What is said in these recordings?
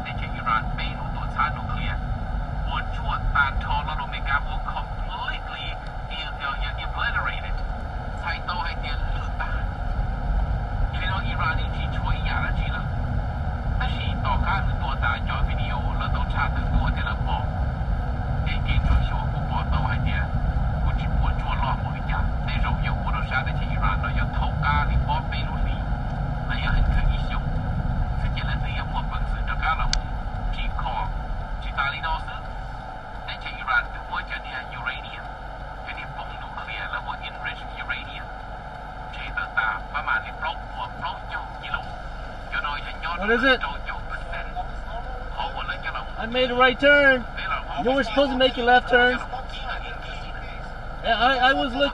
Teb chaws Iran peb lub tuam txhab nuclear puas tsuaj tag nrho los rau Amelikas ua completely obliterated, txhais tau hais tias lwj tag. Yog li no Iran yeej tsis tshuav ib yam dab tsi lawm. Tab sis tom qab nws tua tas cov video lawv tau tshaj tawm tuaj tias lawv pom, ces kev ntsuam xyuas kuj pom tau hais tias kuj tsis puas tsuaj loj npaum li cas. Tej zaum yog ua rau sab teb chaws Iran no yog thaum qab li ob peb lub hlis los yog leej twg ib xyoos xwb ces lawv twb yuav muaj peev xwm rov qab los mus tsim kho. Tsis tas li no xwb, teb chaws Iran twb muab cov niag uranium, cov niag poov nuclear lawv ua enriched uranium tshem tawm tas pab mam li plaub puas plaub caug kis lus. Cov no yog nyob rau rau caum percent qhov uas lawv coj los mus kib. Peb los mus kib los mus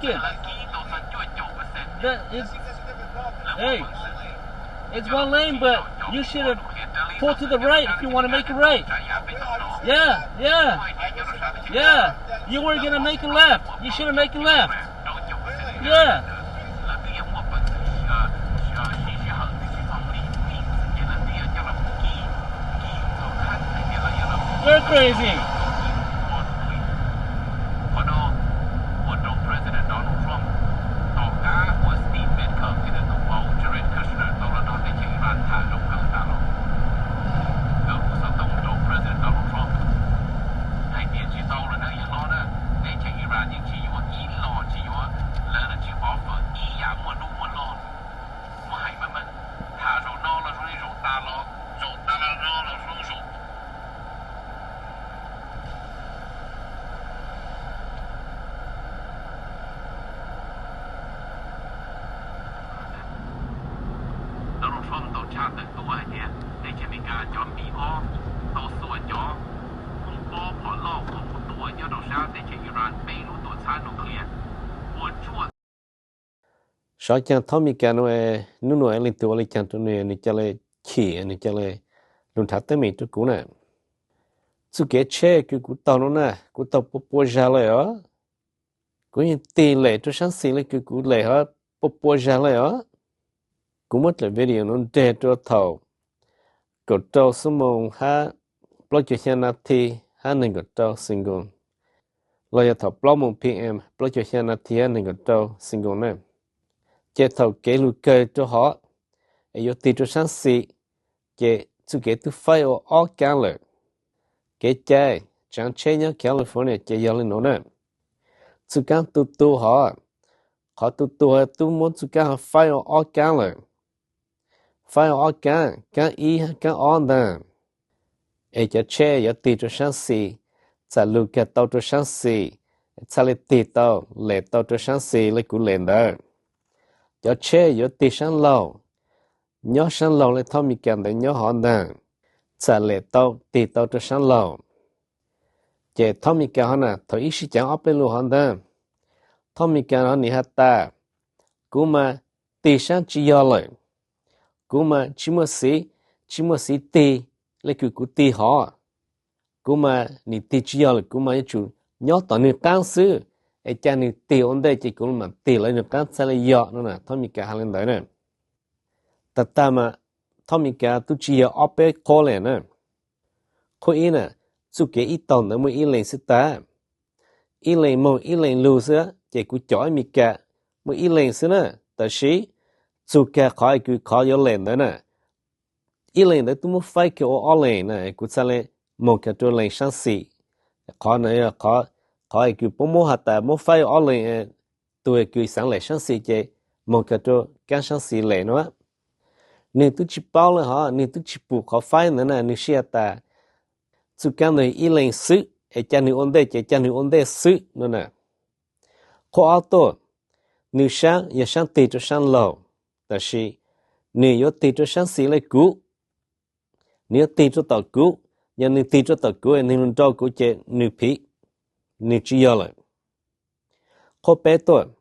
kib, lawv kib tau txog cuaj caum percent. Lawv muaj peev xwm kib tau cov poov nuclear raws li txoj kev tshaj yav peb tau hnov. Muaj hais tias nyob rau sab teb chaws Iran, lawv twb yuav muaj peev xwm siv sij hawm twb tsis txog ib hlis xwb ces lawv twb yuav coj los kib, kib txog qhov tias lawv yuav los ua, qhov no ua rau President Donald Trump, tom qab uas Steve Witkoff thiab nws tus vauv Jared Kushner tau los nrog teb chaws Iran tham zoo kawg tas los, nkawd kuj xov tooj rau President Donald Trump hais tias tsis tau lawm na yawg hlob na, teb chaws Iran yeej tsis yuav ib los tsis yuav, lawv tsis offer ib yam muaj hnub muaj log. Muab hais meej meej, tham zaum no los zoo li zaum tas los, zaum tas los no los zoo zaum Donald Trump tau tshaj tawm tuaj hais tias teb chaws Amelikas cov npib ob tau xuas cov hoob pob phom loj uas mus tua nyob rau sab teb chaws Iran peb lub tuam txhab nuclear puas tsuaj. Xyov cas thaub Amelikas no, hnub no leej twg ua li cas rau nws, nws ca le chim, nws ca le lug nrhav teeb meem rau kuv na. Txuj kev tsheb kws kuv taug no na, kuv taug pua pua zag lawm os. Kuv yeej tig lem rau saab xis le kws kuv lem hov pua pua zag lawm os. Kuv muab dlaim video no nreg rua thaum kaum rau xuab moos hab plaub caug xyaa nas this hab neeg nkaum rau seconds, los yog thaum plaub moos P M plaub caug xyaa nas this hab neeg nkaum rau seconds na. Ces thaum kev lug kawg rua hov es yuav tig rua saab xis, ces txuj kev tub faib ua ob kaab lawm. Kev cai tsaav tsheb nyob California ces yog le nuav na. Txuj kaab tu tu hov, qhov tu tu tub muab txuj kaab hov faib ua ob kaab lawm. Faib ua ob kaab, kaab ib hab kaab ob ntag. Es cov tsheb yuav tig rua saab xis, txhaj lug kag tau rua saab xis, txhaj le tig tau, lem tau rua saab xis le kuv lem ntawd. Cov tsheb yuav tig saab laug, nyob saab laug le thaub Amelikas ntawd nyob hov ntag, txhaj lem tau tig tau rua saab laug. Ces thaub Amelikas hov na thaum ib sib caav ob peb lug hov ntag, thaub Amelikas hov nim has tas, kuv mas tig saab tsi yog lawm, kuv mas tsi muaj xiv, tsi muaj xiv tig le kws kuv tig hov. Kuv mas nim tig tsi yog lawm, kuv mas yuav tsum nyob tom nwg qaab xwb, es ca nwg tig ua ntej ces kuv mam tig lawv nwg qaab txhaj le yog no na. Thaub Amelikas has le ntawd na. Tag tag mas thaub Amelikas tub tsi yog ob peb qhuab le na. Qhuab ib na, txuj kev ib taug ntawd muaj ib leeg xwb tag. Ib leeg moog ib leeg lug xwb, ces kuv com Amelikas muaj ib leeg xwb na. Tab sis txug kag qhov kws qhov yuav lem ntawd na, ib leeg ntawd tub muab faib kag ua ob leeg na, kuv txhaj le moog kag rua leeg saab xis. Qhov na yog qhov kws puab muab has tas muab faib ua ob leeg, tug kws xaav lem saab xis ces moog kag rua kaab saab xis lem no. Nwg tub tsi paub le hov, nwg tub tsi pum qhov faib ntawd na, nwg sib has tas txuj kaab ntawd ib leeg xwb es ca nwg ua ntej ces ca nwg ua ntej xwb no na. Qhuab ob tuaj, nwg saab yog saab tig rua saab laug, tab sis nwg yuav tig rua saab xis le kuv. Nwg yuav tig rua tom kuv, yog nwg tig rua tom kuv nwg lug nrau kuv ces nwg phiv, nwg tsi yog lawm. Qhuab peb tuaj,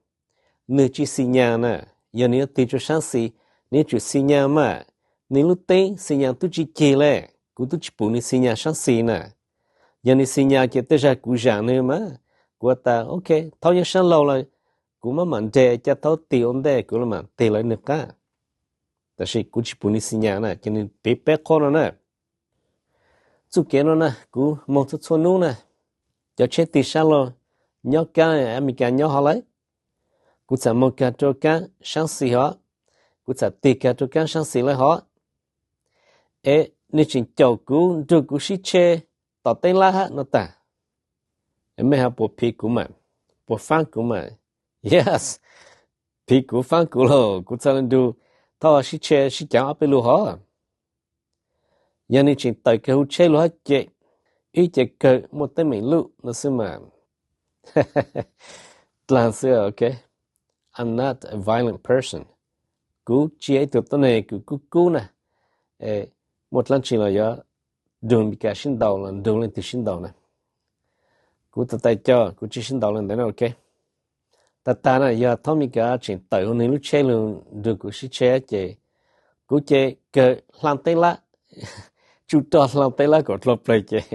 nwg tsi xi nyas na, yog nwg yuav tig rua saab xis, nwg yuav tsum xi nyas mas, nwg lub teeb xi nyas tub tsi cig le, kuv tub tsi pum nwg xi nyas saab xis na. Yog nwg xi nyas ces tej zag kuv zaam nwg mas, kuv has tas ok, thaub nyob saab laug lawm, kuv maj mam nres ca thaub tig ua ntej kuv le mam tig lawv nwg qaab. Tab sis kuv tsi pum nwg xi nyas na ces nwg piv peb qhuab no na. Txuj kev no na kuv moog txhua txhua nub na, cov tsheb tig sab laug nyob kaab Amelikas nyob hov lawm, kuv txham moog kag rua kaab saab xis hov, kuv txham tig kag rua kaab saab xis lawm hov, es nwg tseem caum kuv nrug kuv sib tshe tom teb lab hab no tag. Mej ho puas phiv kuv mas, puas faab kuv mas? Yes, phiv kuv faab kuv lauj, kuv txhaj le nrug thov sib tshe sib caav ob peb lug hov. Yog nwg tseem tawm kawg hu tsheb lug hab ces, ib ce kawg muaj teeb meem luj no xwb mas. Dlaag xwb, ok. I'm not a violent person. Kuv tsi yog ib tug tuab neeg kws kub kub na, muaj dlaab tsi los yuav nrug Amelikas sib ntaus los nrug leej twg sib ntaus na. Kuv txhaj tau coj kuv tsi sib ntaus le ntawd na, ok. Tag tag na yog thov Amelikas tseem tawm hu nwg lub tsheb lug nrug kuv sib tshe ces, kuv ces kawg hlaab teb lab, tsuj roj hlaab teb lab kaum dlhau plawg ces,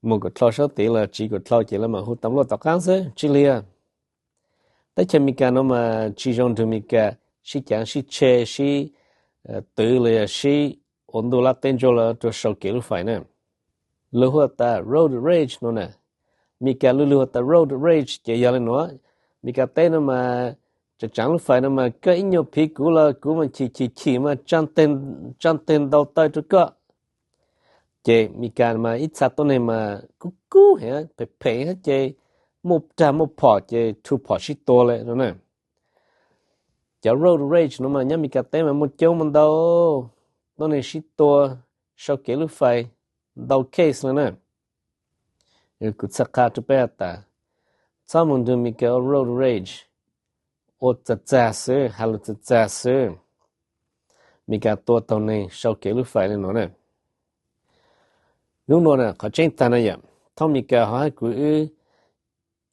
moog kaum dlhau sab tid los tsiv kaum dlhau ces lawv mam hu tas luaj tom qaab xwb tsi liag. Teb chaws Amelikas no mas tsi zoo nrug Amelikas sib caav sib tshe sib twv los yog sib ua ntuj lab teb ntsuab lawm rua sau kev lub fais na. Lug hu tas road rage no na, Amelikas lug lug hu tas road rage ces yog le nuav, Amelikas teb no mas, tsaam tsaam lub fais no mas koj ib nyuas phiv kuv los kuv mas chim chim chim mas tsa teg ntaus taw rua koj. Ces Amelikas mas ib txha tuab neeg mas kub kub heev phem phem hab ces, muaj rag muaj phom ces thu phom sib tua le no na. Cov road rage no mas nyob Amelikas teb mas muaj coob muaj ntau, tuab neeg sib tua sau kev lub fais ntau case le na. Kuv txhaj qha rua peb has tas, txhob moog nrug Amelikas ua road rage, ua txag txag xwb, has lug txag txag xwb, Amelikas tua taug neeg sau kev lub fais le nuav na. Lub nuav na qhov tseeb tag na yom, thov Amelikas ho hab kuv wb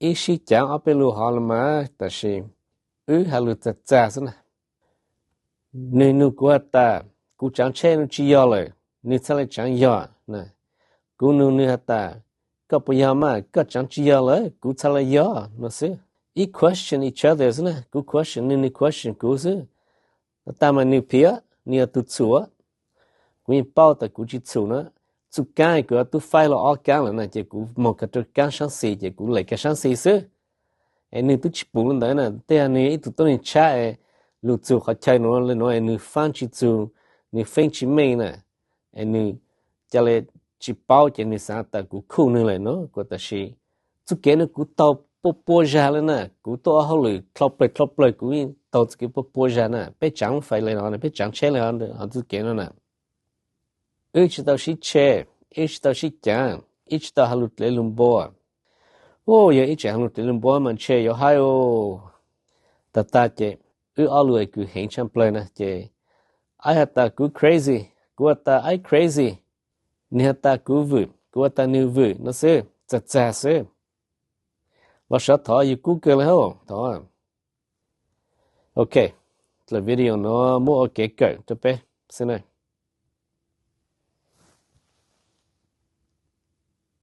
ib sib caav ob peb lug hov le mas, tab sis wb has lug txag txag xwb na. Nwg nug kuv has tas, kuv tsaav tsheb no tsi yog lawm, nwg txhaj le tsaav yog na. Kuv nug nwg has tas, koj puas yog mas? Koj tsaav tsi yog lawm, kuv txhaj le yog no xwb. Ib question each other xwb na, kuv question nwg, nwg question kuv xwb. Tag mas nwg phiv, nwg yog tug txhum. Kuv yeej paub tas kuv tsi txhum na. Txuj kaab kuv tub faib lug ob kaab lawm na ces kuv moog kag rua kaab saab xis ces kuv lem kag saab xis xwb. Es nwg tub tsi pum le ntawd na, tej yog nwg yog ib tug tuab neeg tshab es lug txug qhov chaw nuav le nuav es nwg faab tsi txug, nwg feeb tsi meej na, es nwg ca le tsi paub ces nwg xaav tas kuv khuj nwg lawm no kuv, tab sis txuj kev no kuv taug pua pua zag le na, kuv tuaj ua hauj lwm dlhau plawg dlhau plawg kuv yeej taug txuj kev pua pua zag na. Peb tsaav lub fais le no, peb tsaav tsheb le hov txuj kev no na. Wb tsi tau sib tshe, wb tsi tau sib caav, wb tsi tau has lug dlev lug npua. Ua yog wb tseem has lug dlev lug npua mas ntshe yuav haib os. Tag tag ces wb ob lug kws heev tshaj plawg na ces, aib has tas kuv crazy, kuv has tas aib crazy, nwg has tas kuv vwm, kuv has tas nwg vwm no xwb, txag txag xwb. Los sawv thov yug kub kawg le hab thov. Ok, dlawg video no muab ua kev kawm rua peb xwb na.